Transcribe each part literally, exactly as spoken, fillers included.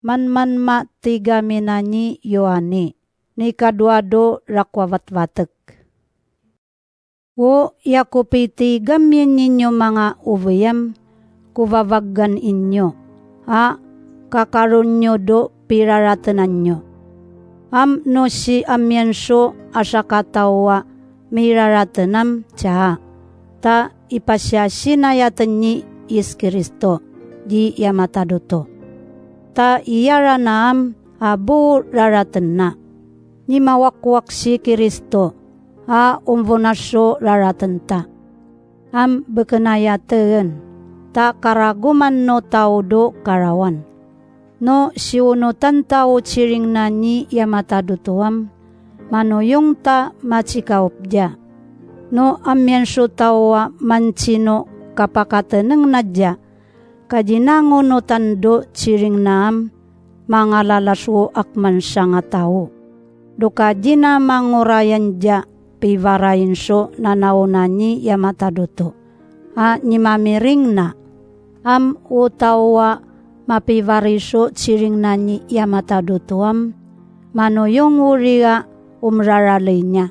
man man mak tiga mi nanyi Yoane, ni kadua do rakwa vatvatek. Wo, yakup iti igam minyinyo manga uviam, ku vavaggan inyo, a, kakarunyo do piraratenanyo. Am no si amianso asakatau a miraratenam ca, ta ipasiasinayatenyi Yis Kristo, ji yamatadoto. Ta iyarana am abuu raratenna. Nyimawakwak si Kristo, a umvunaso raratenta. Am bekenaya tegen, ta karaguman no tau do karawan. No siunutan tau ciring nanyi yamatadoto am, manuyung ta macikaup ja. No amianso tau a mancino kapakatenengna ja, kajina ngunutan do ciring na am, mangalalas wo akmansanga tau. Do kajina mangurayan ja pivarainso nanau nanyi yamatadoto. A nyimamiringna. Am wo tau a mapivariso ciring nanyi yamatadoto am, manuyung wuri a umraralei nya.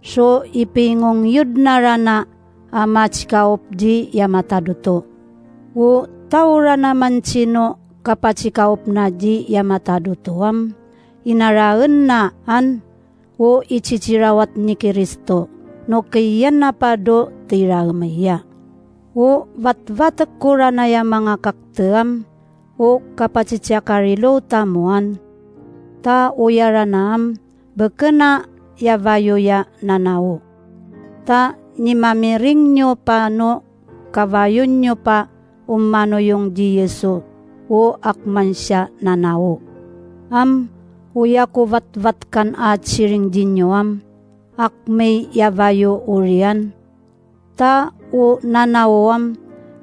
So ipingungyudna rana a macikaup ji yamatadoto. Wo tau rana mancino kapacikaupna ji yamatadoto am, inaraenna an, wo icicirawatnyi Kristo, no kiyan apa do tiraemia. Wo vatvatek ku rana yamanga kakte am, wo kapacicakar ilo tamu an. Ta uyarana am, bekena yavayo ya nanau. Ta nyimamiringnyo pa no kavayunyo pa ummanuyung ji Yesu, wo akmansia nanau. Am, uyaku vatvatkan a ciring jinyo am, akmei yavayo urian. Ta unanau am,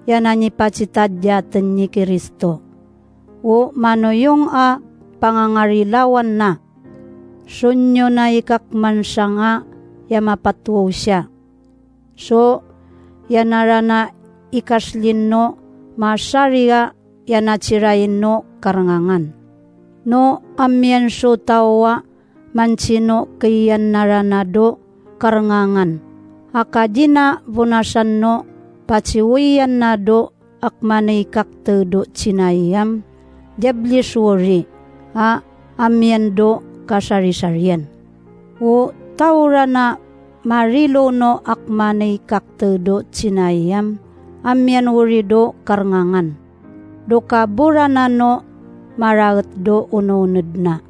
yananyi pacitajatenyi Kristo. Wo manuyung a pangangar ilawan na. Sunnyo na ikakmansanga yamapatwusia. So yanarana ikaslin no masariga yanacirain no karengangan. No amianso tau a mancino kiyan narana do karengangan. Akajina vunasan no paciwian na do akmanei kakte do cinai am, jablis wuri, a amian do kasarisarian. Wo tau rana marilo no akmanei kakte do cinai am, amian wuri do karengangan. Do kaburana no maraet do ununedna.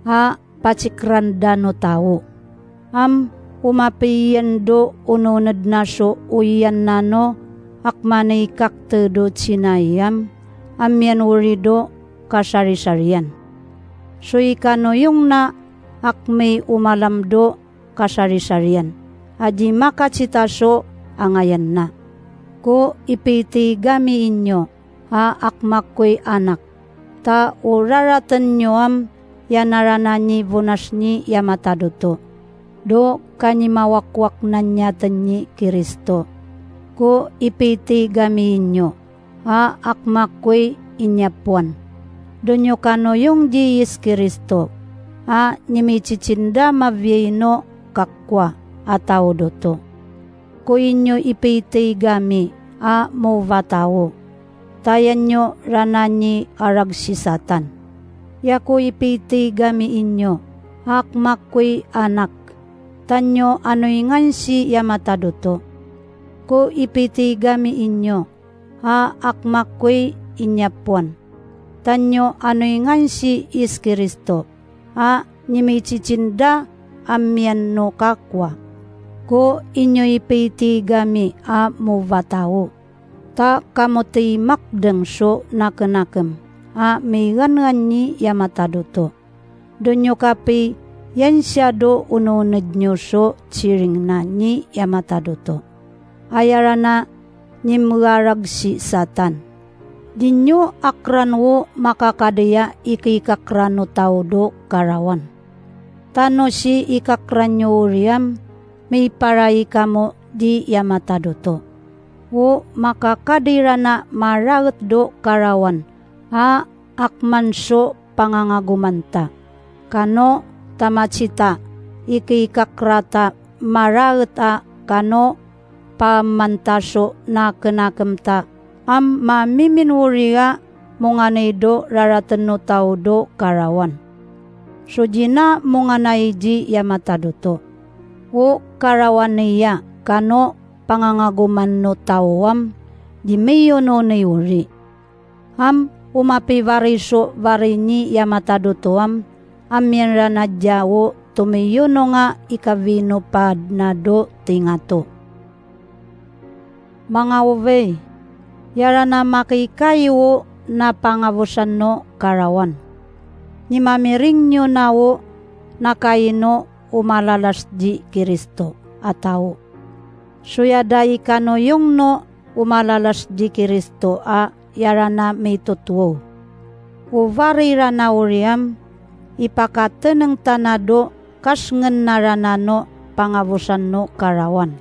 A pacikranda no tau. Am umapiyan do ununedna so uyan na no akmanei kakte do cinai am, amian wuri do kasarisarian. So ikanuyung na akmei umalam do kasarisarian. Aji makacita so angayan na. Ko ipiti gami inyo, a akmakui anak. Ta uraraten nyo am yanarana nyi vunas nyi yamatadoto. Do kanyimawakwak nan nyaten nyi Kristo. Ko ipiti gami inyo, a akmakui inyapuan. Do nyo kanuyung ji Yis Kristo, a nyimichicinda maviei no kakua atau doto. Ko inyo ipiti gami a muvatau. Tayan nyo rana nyi aragsi Satan. Ya ko ipiti gami inyo, a akmakui anak. Tan nyo anui ngansi yamatadoto. Ko ipiti gami inyo, a akmakui inyapuan. Tan nyo anui ngansi Yis Kristo, a nyimichicinda amian no kakua. Ko inyo ipiti gami a muvatau. Ta kamotimak deng so nakenakem, a migangan nyi yamatadoto. Do nyo kapi yansia do ununed nyo so ciring na nyi yamatadoto. Ayarana nyimgaragsi Satan. Di nyo akran wo makakadia ikikakran no tau do karawan. Tano si ikakran nyo uriam, miparai kamo di yamatadoto. Wo makakadirana maraet do karawan, a akman suk pañañaguman ta. Kano tamachita, ike ikakra ta, maraet a, kano paman ta suk nakenakem ta, am ma mimin wuriga munganei do raraten utau do karawan. Sujina munganai ji yamata duto. Uk karawan iya, kano pañañaguman utau am, di meyununei uri. Am umapi bari suk bari ni yamata duto am, am mienrana ja uk tumeyununga ikabinu padna do tinga tu. Manga ubei, yarana makikai uk napangabusan nu karawan. Nyimamiring nyu na uk nakainu umalalas ji Kristo, atau. Suyada ikanuyung nu umalalas ji Kristo a yarana mitut wou. Ubari rana uri am, ipakateneng tana do kasngen narana nu pangabusan nu karawan.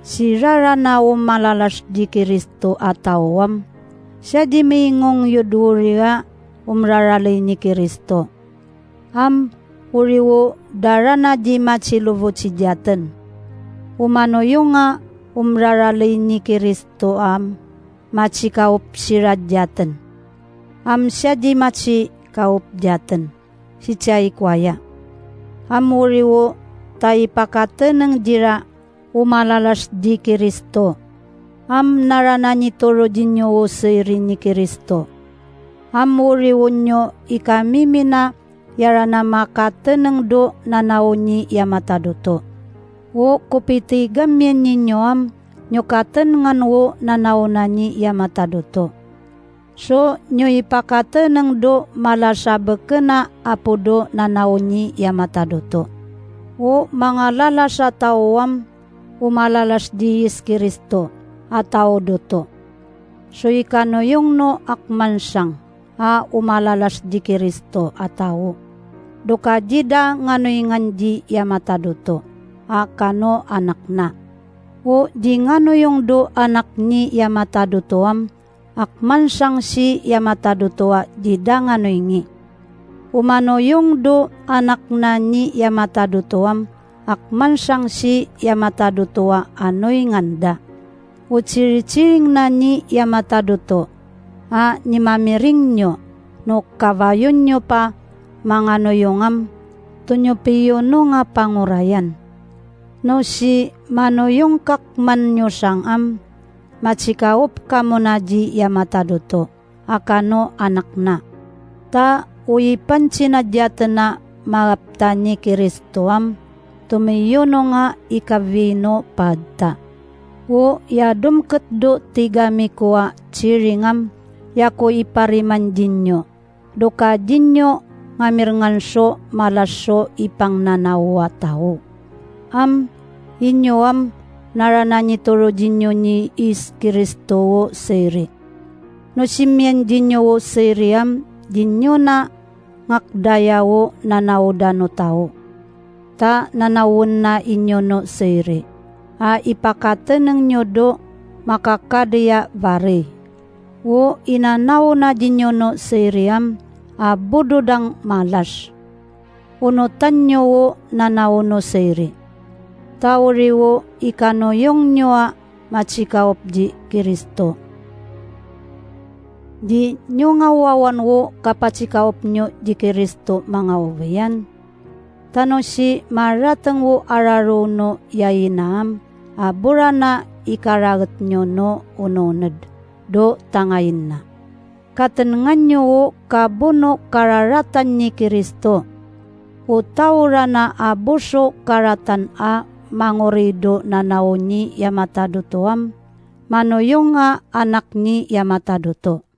Sira rana umalalas ji Kristo atau am, sia ji mingung yut uri a umraralei ni Kristo. Am uri uk darana ji machi lubu chi jaten. Umanuyunga umraralei ni Kristo am machi kaup sira jaten. Am sia ji machi kaup jaten. Sichai kuaya. Am uri uk ta ipakateneng jira umalalas ji Kristo. Am narana nyituru ji nyu uk seiri ni Kristo. Am uri uk nyu ikamimina yarana makateneng du nanau nyi yamata duto. Uk kupiti gamien nyi nyu am nyu katenengan uk nanau na nyi yamata duto. Suk nyu ipakateneng du malas abekena apu du nanau nyi yamata duto. Uk mangalalas atau am umalalas ji Yis Kristo atau duto. Suk ikanuyung nu akmansang a umalalas ji Kristo atau. Duka jida nganuingan ji yamata duto a kano anakna. Uk ji nganuyung du anak nyi yamata duto am akmansang si yamata duto a jida nganuingi. Umanuyung du anakna nyi yamata duto am akmansang si yamata duto a anuingan da. Ucirichiringna nyi yamata duto a nyimamiring nyu nu kabayun nyu pa manganuyung am tu nyu piyununga pangurayan. Nu si manuyung kakman nyusang am machi kaup kamuna ji yamata duto a kano anakna. Ta uipan china jatena maap ta nyi Kristo am tumiyununga ikabinu pad ta. Uk yadumket du tiga mikua chiring am yaku ipariman ji nyu. Duka ji nyu ngamir ngan suk malas suk ipang nanau atau. Am inyu am narana nyituru ji nyu nyi Yis Kristo uk seiri. Nu si mien ji nyu uk seiri am ji nyu na ngakdaya uk nanau dan utau. Ta nanau na inyu nu seiri a ipakateneng nyu du makakadia bari. Uk inanau na ji nyu nu seiri am abu du dang malas. Unutan nyu uk nanau nu seiri. Ta uri uk ikanuyung nyu a machi kaup ji Kristo. Ji nyu nga wawan uk kapachi kaup nyu ji Kristo manga ubeian. Ta nu si marateng uk araru nu yaina am aburana ikaraet nyu nu ununed du tangainna. Katenengan nyu uk kabunu kararatan nyi Kristo. Utau rana abusu karatan a manguri du nanau nyi yamata duto am manuyunga anak nyi yamata duto.